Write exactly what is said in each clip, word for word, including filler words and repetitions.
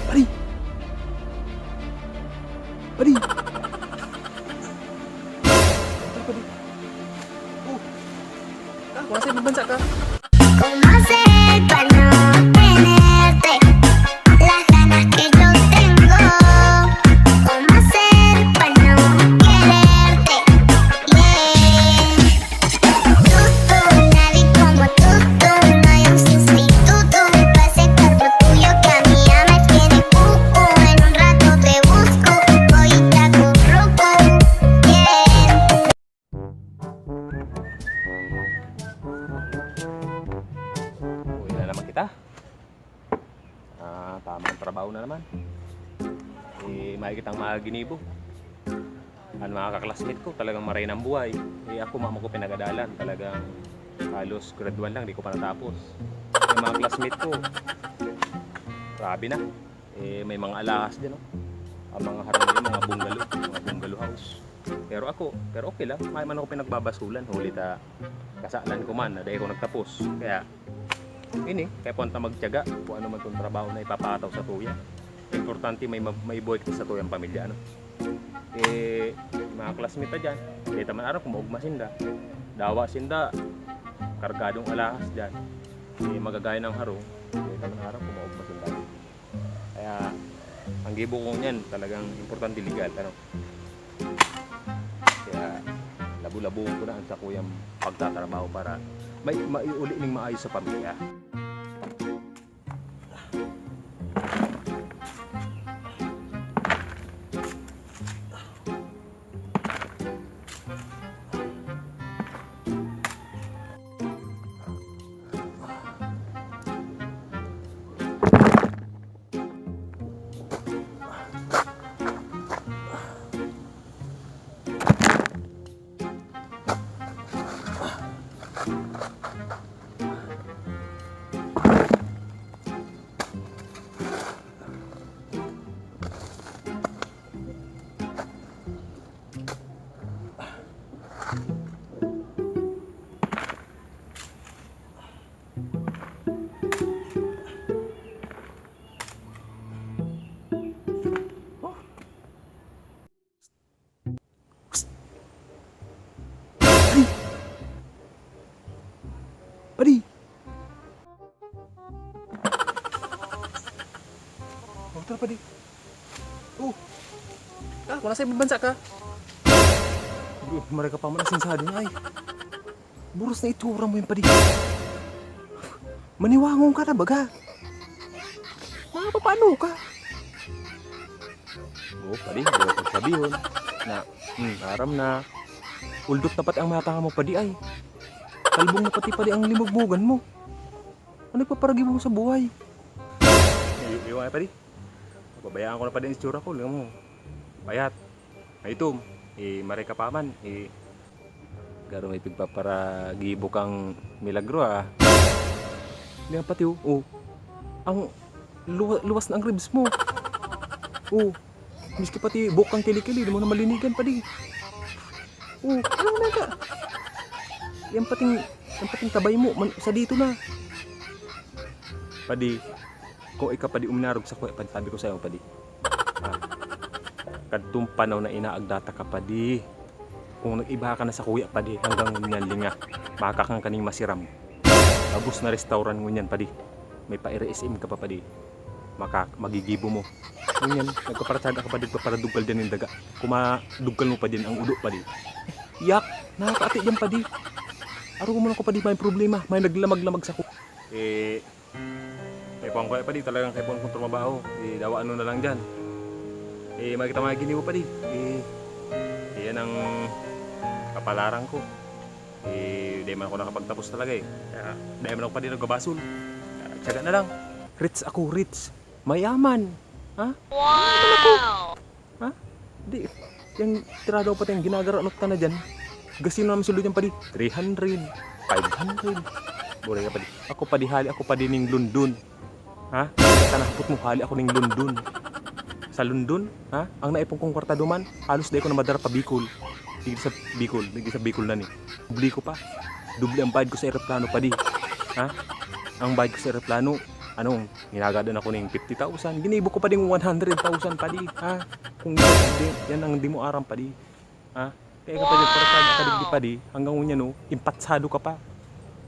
Padi! Padi! Padi! Oh! Ah, kung nasa ibang bansa ka. ¿Cómo hacer para no tenerte? Las ganas que yo tengo. ¿Cómo hacer para no quererte? Yeah. Tú, tú, nadie como tú, tú. No hay un sustituto para ese cuerpo tuyo que a mí ya me tiene cuco. En un rato te busco, voy y te acurruco. Yeah. Uwi na naman kita. Ah, tamang trabaho na naman. Eh, makikita ang mga ginibo. Ang mga kaklasmate ko, talagang maray ng buhay. Eh, ako, mamo ko pinagadalan. Talagang halos grade one lang, di ko pa natapos. Yung mga classmate ko, grabe na. Eh, may mga alahas din, oh. Ang mga harong nila, mga bungalow, mga bungalow house. Pero ako, pero okay lang. May man ako pinagbabasulan, huli ta kasalan ko man, na dai ko nagtapos. Kaya, ini, kaya punta magtiyaga, kung ano man tong trabaho na ipapataw sa tuya. Importante may ma-, may buhay kita sa tuyang pamilya, ano? Eh, mga classmate ta dyan, di ta man aram kung maugma sinda. Dawa sinda, kargadong alahas dyan. Eh, magagaya ng harong, di ta man aram kung maugma sinda. Kaya, ang gibo ko niyan, talagang importante legal, ano? Kaya, labo-labuhon ko na ang sakuyang pagtatrabaho para may maiuli ning maayos sa pamilya. Padi! Padi! Oh, tara, padi. Oh. Ah, kung nasa ibang bansa ka. Maray ka pa man, asin sa din, ay. Buros na itsura mo yan, padi. Maniwangon ka na, baga. Mga papaano ka? Oo, padi, dai ko pagsabihon na, hmm, aram na. Uldot na pati ang mata mo, padi, ay. Kalbong na pati, padi, ang limugmugan mo. Ano ipaparagibo mo sa buhay? Ay, iwan, padi. Pabayaan ko na, padi, ang itsura ko. Tingnan mo. Payat. Maitom. Eh, maray ka pa man. Eh, garo may pigpaparagibo kang milagro, ah. Tingnan pati, oh. Oh. Ang luwa-, luwas na ang ribs mo. Oh. Miski pati buhok kang kilikili, di mo na malinigan, padi. Oh, ano na ka? Yan pating, yan pating tabay mo, man, sa dito na. Padi, kung ika, padi, uminarog sa kuya, padi, sabi ko sa'yo, padi. Ah, kadtong panahon na inaagda ta ka, padi. Kung nag-iba ka na sa kuya, padi, hanggang ngunyan linga, makakang kaning masiram. Gabos na restaurant ngunyan, padi. May pa-R S M ka pa, padi. Maka-, magigibo mo. Ngunyan, nagpaparatsaga ka, padi, nagpaparadugkal diyan nin daga. Kung madugkal mo pa din ang ulo, padi. Yak! Nakakaati diyan, padi. Aram ko man ako, padi, may problema. May naglamag-lamag sa ku-, Eh, kaipuhan ko, eh, padi, talagang kaipuhan kong trumabaho. Eh, dawa ano na lang diyan. Eh, makita mga ginibo, padi. Eh, iyan ang kapalaran ko. Eh, dai man ako nakapagtapos talaga, eh. Kaya, dai man ako, padi, nagbabasol. Kaya, tiyaga na lang. Rich ako, rich. Mayaman. Ha? Mayaman ako. Wow! Ha? Di, yang tirado pa tayong ginagara-, ano ta na dyan? Gasin na naman sulo dyan, padi. Three hundred, five hundred. Buray ka, padi. Ako, padi, hali ako, padi, ning London. Ha? Tanahapot mo, hali ako ning London. Sa London, ha? Ang naipon kong kwarta duman, halos dai ko na madara pa Bicol. Digdi sa Bicol, digdi sa Bicol na ni. Dubli ko pa. Dubli ang bayad ko sa eroplano, padi. Ha? Ang bayad ko sa eroplano, Anong, ginagadan ako ning fifty thousand, ginibo ko pa ding one hundred thousand, padi, ha? Kung yan, di, yan ang di mo aram, padi, ha? Kaya ka, padi, para ka kadigdi, padi, hanggang ngunyan, no, impatsado ka pa.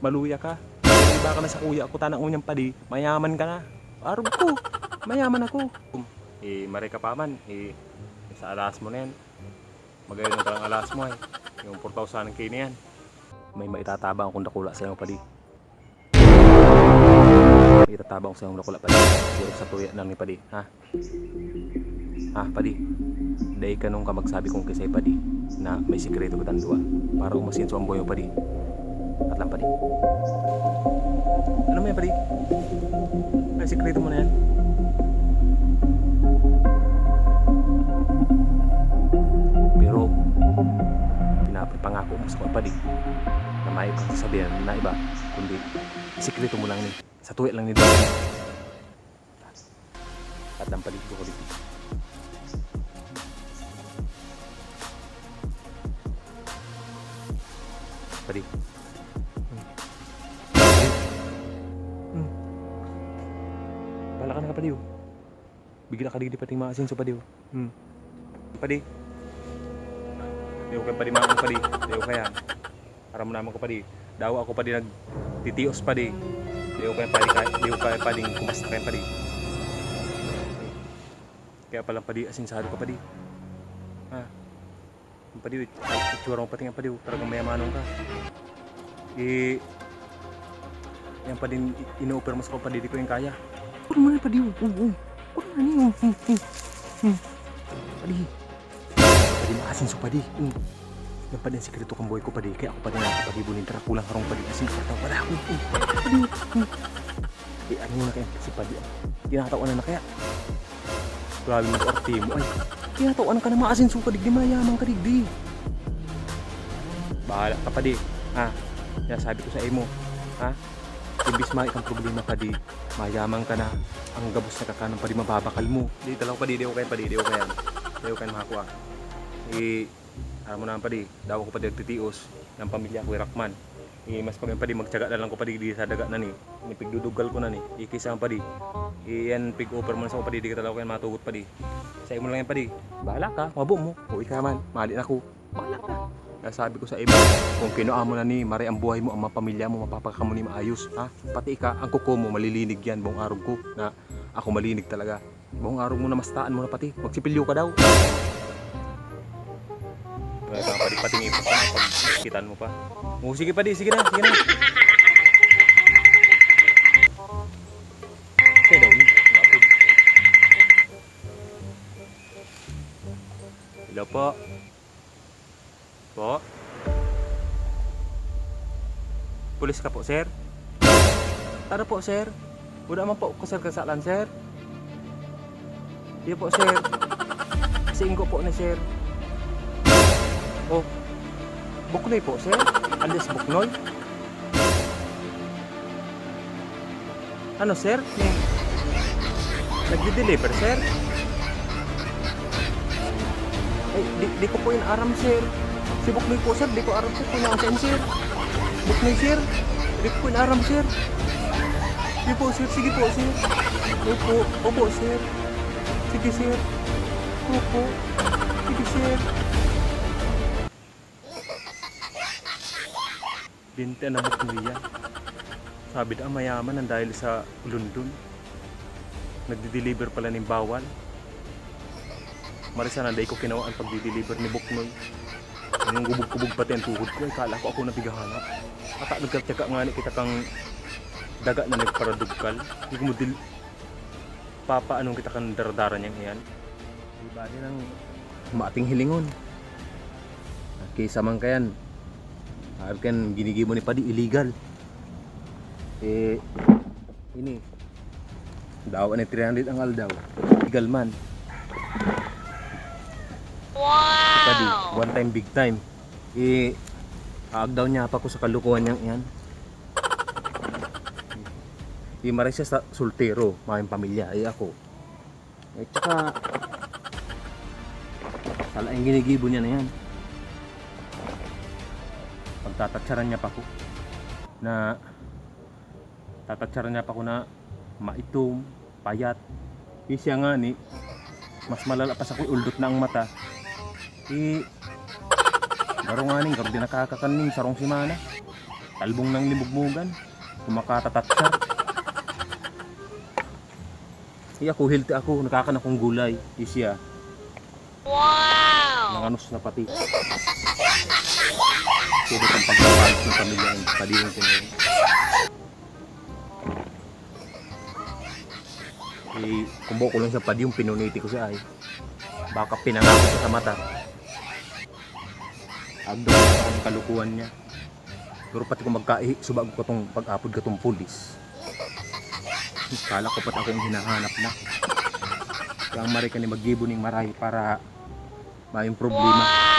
Maluya ka. Iba ka na sa kuya ko, tanang ngunyan, padi, mayaman ka na. Arog ko, mayaman ako. Eh, maray ka pa man, eh, sa alas mo na yan. Magayon ang talang alas mo, eh. Yung four thousand K na yan. May maitatabang akong dakula sa iyo, padi. May itatabang ko sa iyo, dakula, padi. Pero sa tuya lang ni padi, ha? Ha, padi? Dai ka nung ka magsabi kung kisay, padi, na may sikreto kitang duwa. Para umasenso ang buhay mo, padi. At lang, padi. Ano mo yan, padi? Ay, sikreto mo na yan. Pero, pinapangako mo sa padi na may pagsasabihan na iba, kundi sikreto mo lang ni. Sa tuwi lang ni Dodi. At ang paligid ko dito. Padi. Hmm. Padi. Hmm. Bala ka na ka, padi, oh. Bigla ka digdi pating maasin sa padi, oh. Hmm. Padi. Di ko kaya padi maang, padi. Di ko kaya. Aram mo naman ko, padi. Dawa ako, padi, nagtitios, padi. Di ko kaya, padi, ka-, di ko kaya, padi, kumasta kayo, padi. Kaya palang, padi, asinsado ka, padi. Ha? Ang padi, itsura mo pati nga, padi, oh. Talagang mayamanon ka. Eh, yan, padi, i-, ino-offer mo sa ko, padi, di ko yan kaya. Ano mo na, padi, oh. Oh, oh. Ano na niyo? Hmm, hmm, hmm. Padi. Padi, maasin so padi. Hmm. Yan padi ang sikreto kang buhay ko, padi. Kaya ako padi nakakapag-ibon ng tara, kulang harong padi. Asin, kwarta, padi ako. Hmm. Padi. Hmm. Eh, ano na kaya si padi? Tinatawanan na kaya? Grabe mo, arte mo, ay. Tinatawanan ka na, maasin so ka digdi, mayaman ka digdi. Bahala ka, padi. Ha? Yan sabi ko sa imo. Ha? Imbis may kang problema, padi, mayaman ka na. Ang gabos na kakanon, padi, mababakal mo. Di talaga, padi, di ko kaya, padi, di ko kaya. Di ko kaya mahakwa. Eh, aram mo naman, padi, dawa ko, padi, nagtitios. Ang pamilya ko, irakman. Eh, mas pag-, padi, magtyaga na lang ko, padi, di sa daga na ni. Ni pigdudugal ko na ni. Eh, kisa ang, padi. Eh, yan, pig-offer mo na sa ko, padi, di ka talaga kaya matugot, padi. Sa imo lang yan, padi. Bahala ka, mabo mo. O, ikaw man, mali na ko. Bahala ka. Nasabi ko sa imo, kung kinuha mo na ni, maray ang buhay mo, ang mga pamilya mo, mapapakamo ni maayos, ha? Pati ika, ang kuko mo, malilinig yan, buong arog ko, na ako malinig talaga. Buong arog mo na mastaan mo na pati, magsipilyo ka daw. Wala kang pati-pating ipon pa, pag kitan mo pa. O, sige pa di, sige na, sige na. Siya daw ni. Hello po. Po? Pulis ka po, sir? Tara po, sir. Wala man po ako, sir, kasalan, sir. Iyo po, sir. Singko po ni sir. Oh, Buknoy po, sir. Alias Buknoy. Ano, sir? May nagdi-deliver, sir? Ay, di, di ko po yun aram, sir. Si Buknoy po, sir. Di ko aram, sir, kung nasaan, sir. Buknoy, sir. Di ko po yun aram, sir. Di po, sir. Sige po, sir. Opo. Opo, sir. Sige, sir. Opo. Sige, sir. Bente na buknoy yan. Sabi da, mayaman ang dahil sa London. Nagdi-deliver pala ning bawal. Marisa na, dai ko kinawa ang pagdi-deliver ni Buknoy. Ang gubog-kubog pati ang tuhod ko, ay kala ko ako na pighahala. Ata nagkatyaga nga ni kita kang daga na nagparadugkal. Di ko mo dil-, papaanong kita kan daradara niyang iyan. Iba din ang mating hilingon. Kaysa man kayan, sabi kan ginigibo ni Padi, illegal. Eh, ini, dawa ni three hundred ang aldaw. Legal man. Wow! Padi, one time, big time. Eh, aagdaw niya pa ko sa kalukuhan niyang iyan. Di maray siya sa soltero, may pamilya, eh ako. Eh, tsaka, sala yung ginigibo niya na yan. Pagtatatsaran niya pa ko na, tatatsaran niya pa ko na Maitom, payat. Di siya ngani, mas malala pa sa kuy uldot na ang mata. I, garo nganing, garo di nakakakan ning sarong semana. Talbong ng limugmugan. Kumakatatatsa. Di ako, healthy ako, nakakan akong gulay. Di siya. Wow! Nanganos na pati. Kaya itong pagkapalit ng pamilya ang padihon ko ngayon. Eh, kung buko lang siya padihon, pinuniti ko siya ay. Baka pinangako siya sa mata. Agdo ang kalukuhan niya. Pero pati kung magkaihi, subag ko katong pag-apod katong pulis. Kala ko pati akong hinahanap na. Kaya ang maray ka ni maggibo ning maray para mayong problema.